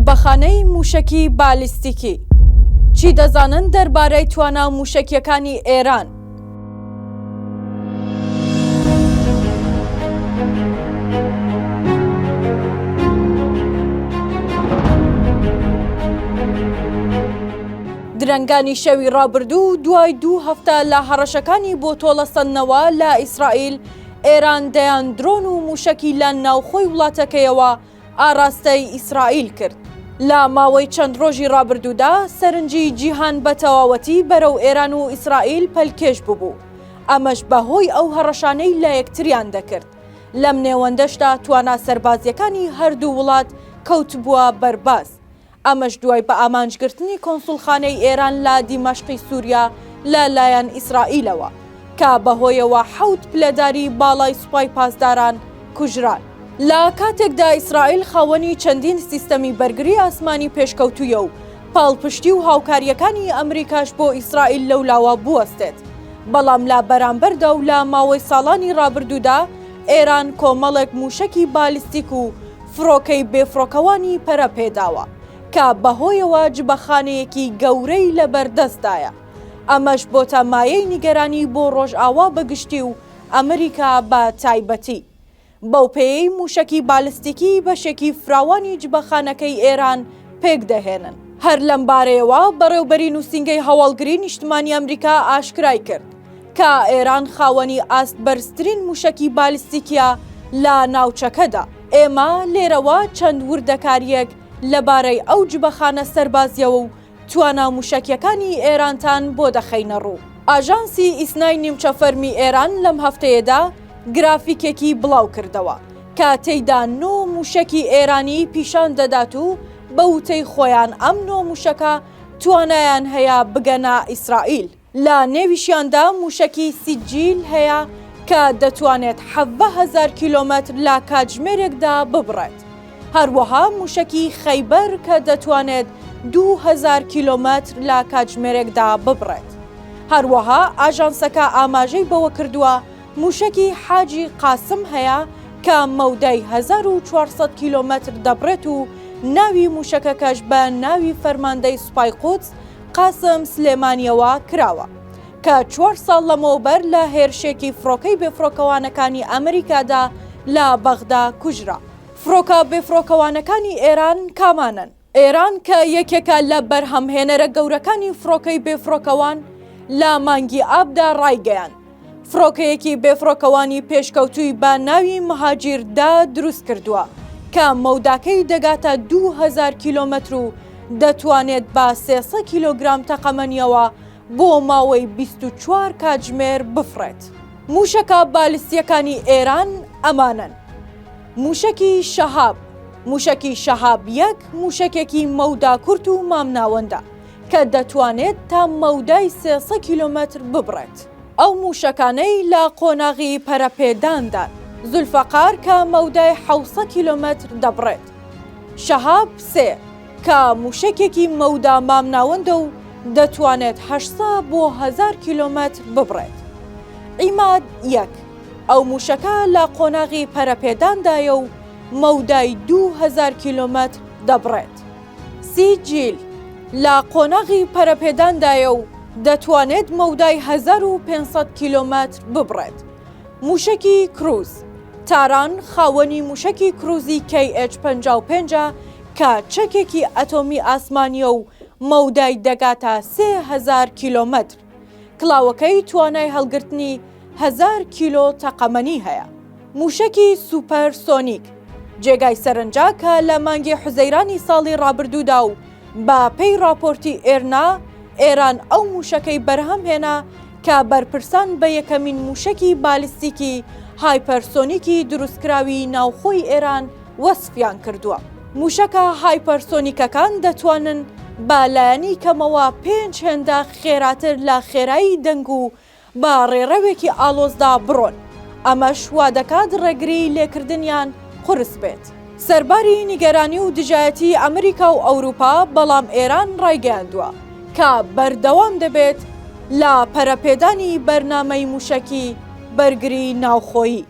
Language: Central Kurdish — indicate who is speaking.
Speaker 1: جبەخانەی مووشەکی بالیستیکی. چی دەزانن دەربارەی توانا مووشەکییەکانی ئێران؟ درەنگانی شەوی ڕابردوو دوای دوو هەفتە لە هەڕەشەکانی بۆ تۆڵەسەندنەوە لە ئیسرائیل، ئێران دەیان درۆن و مووشەکی لە ناوخۆی وڵاتەکەیەوە ئاڕاستەی ئیسرائیل کرد. لە ماوەی چەند ڕۆژی ڕابردوودا سەرنجی جیهان بە تەواوەتی بەرەو ئێران و ئیسرائیل پەلکێش ببوو، ئەمەش بە هۆی ئەو هەڕەشانەی لە یەکتریان دەکرد. لەم نێوەندەشدا توانا سەربازییەکانی هەردوو وڵات کەوتبووە بەرباس. ئەمەش دوای بەئامانجگرتنی کۆنسوڵخانەی ئێران لە دیمەشقی سووریا لە لایەن ئیسرائیلەوە، کە بەهۆیەوە حەوت پلەداری باڵای سوپای پاسداران کوژران. لە کاتێکدا ئیسرائیل خاوەنی چەندین سیستەمی بەرگری ئاسمانی پێشکەوتوویە و پاڵپشتی و هاوکارییەکانی ئەمریکاش بۆ ئیسرائیل لەولاوە بوەستێت، بەڵام لە بەرامبەردا و لە ماوەی ساڵانی ڕابردوودا ئێران کۆمەڵێک مووشەکی بالیستیک و فڕۆکەی بێفڕۆکەوانی پەرە پێداوە کە بەهۆیەوە جبەخانەیەکی گەورەی لەبەردەستدایە، ئەمەش بۆتە مایەی نیگەرانی بۆ ڕۆژئاوا بە گشتی و ئەمریکا بە تایبەتی. بەوپێیەی مووشەکی بالستیکی بەشێکی فراوانی جبەخانەکەی ئێران پێکدەهێنن. هەر لەمبارەیەوە بەڕێوبەری نووسینگەی هەواڵگری نیشتمانی ئەمریکا ئاشکرای کرد، کە ئێران خاوەنی ئاست بەرزترین مووشەکی بالستیکیە لە ناوچەکەدا. ئێمە لێرەوە چەند وردەکارییەک لەبارەی ئەو جبەخانە سەربازییەوە و توانا مووشەکییەکانی ئێرانتان بۆ دەخەینە ڕوو. ئاژانسی ئیسنای نیمچە فەرمی ئێران لەم هەفتەیەدا گرافیکێکی بڵاو کردەوە کە تێیدا نۆ مووشەکی ئێرانی پیشان دەدات و بە وتەی خۆیان ئەم نۆ مووشەکە توانایان هەیە بگەنە ئیسرائیل. لە نێویشیاندا مووشەکی سیجیل هەیە کە دەتوانێت 17,000 کیلۆمەتر لە کاتژمێرێکدا ببڕێت. هەروەها مووشەکی خەیبەر کە دەتوانێت 2000 کیلۆمەتر لە کاتژمێرێکدا ببڕێت. هەروەها ئاژانسەکە ئاماژەی بەوە کردووە مووشەکی حاجی قاسم هەیە کە مەودای 1400 کیلۆمەتر دەبڕێت و ناوی مووشەکەکەش بە ناوی فەرماندەی سوپای قودس قاسم سلێمانییەوە کراوە، کە چوار ساڵ لەمەوبەر لە هێرشێکی فڕۆکەی بێفڕۆکەوانەکانی ئەمریکادا لە بەغدا کوژرا. فڕۆکە بێفڕۆکەوانەکانی ئێران کامانەن؟ ئێران کە یەکێکە لە بەرهەمهێنەرە گەورەکانی فڕۆکەی بێفڕۆکەوان، لە مانگی ئابدا ڕایگەیاند، فڕۆکەیەکی بێفڕۆکەوانی پێشکەوتووی بە ناوی مهاجیر دە دروست کردووە کە مەوداکەی دەگاتە 2000 کیلۆمەتر و دەتوانێت بە 300 کیلۆگرام تەقەمەنییەوە بۆ ماوەی 24 کاتژمێر بفڕێت. مووشەکە بالستییەکانی ئێران ئەمانەن. مووشەکی شەهاب، مووشەکی شەهاب یەک مووشەکێکی مەودا کورت و مامناوەندە کە دەتوانێت تا مەودای 300 کیلۆمەتر ببڕێت. ئەو مووشەکانەی لە قۆناغی پەرەپێداندان، زولفەقار کە مەودای 700 کیلۆمەتر دەبڕێت، شەهاب سێ کە مووشەکێکی مەودا مامناوەندە و دەتوانێت 800 بۆ 1000 کیلۆمەتر ببڕێت، عیماد یەک ئەو مووشەکە لە قۆناغی پەرەپێداندایە و مەودای 2000 کیلۆمەتر دەبڕێت. سیجیل لە قۆناغی پەرەپێداندایە و دەتوانێت مەودای 1500 کیلۆمەتر ببڕێت. مووشەکی کروز، تاران خاوەنی مووشەکی کروزی KH 55 ە کە چەکێکی ئەتۆمی ئاسمانییە و مەودای دەگاتە 3000 کیلۆمەتر. کڵاوەکەی توانای هەڵگرتنی هەزار کیلۆ تەقەمەنی هەیە. مووشەکی سوپەر سۆنیک، جێگای سەرنجە کە لە مانگی حوزەیرانی ساڵی ڕابردوودا و بە پێی ڕاپۆرتی ئێرنا، ئێران ئەو مووشەکەی بەرهەم هێنا کە بەرپرسان بە یەکەمین مووشەکی بالستیکی هایپەرسۆنیکی دروستکراوی ناوخۆی ئێران وەسفیان کردووە. مووشەکە هایپەرسۆنیکەکان دەتوانن بە لایەنی کەمەوە پێنج هێندە خێراتر لە خێرایی دەنگ و بە ڕێڕەوێکی ئاڵۆزدا بڕۆن، ئەمەش وادەکات ڕێگریی لێکردنیان قورس بێت. سەرباری نیگەرانی و دژایەتی ئەمریکا و ئەوروپا، بەڵام ئێران ڕایگەیاندووە کە بەردەوام دەبێت لە پەرەپێدانی بەرنامەی مووشەکی بەرگری ناوخۆیی.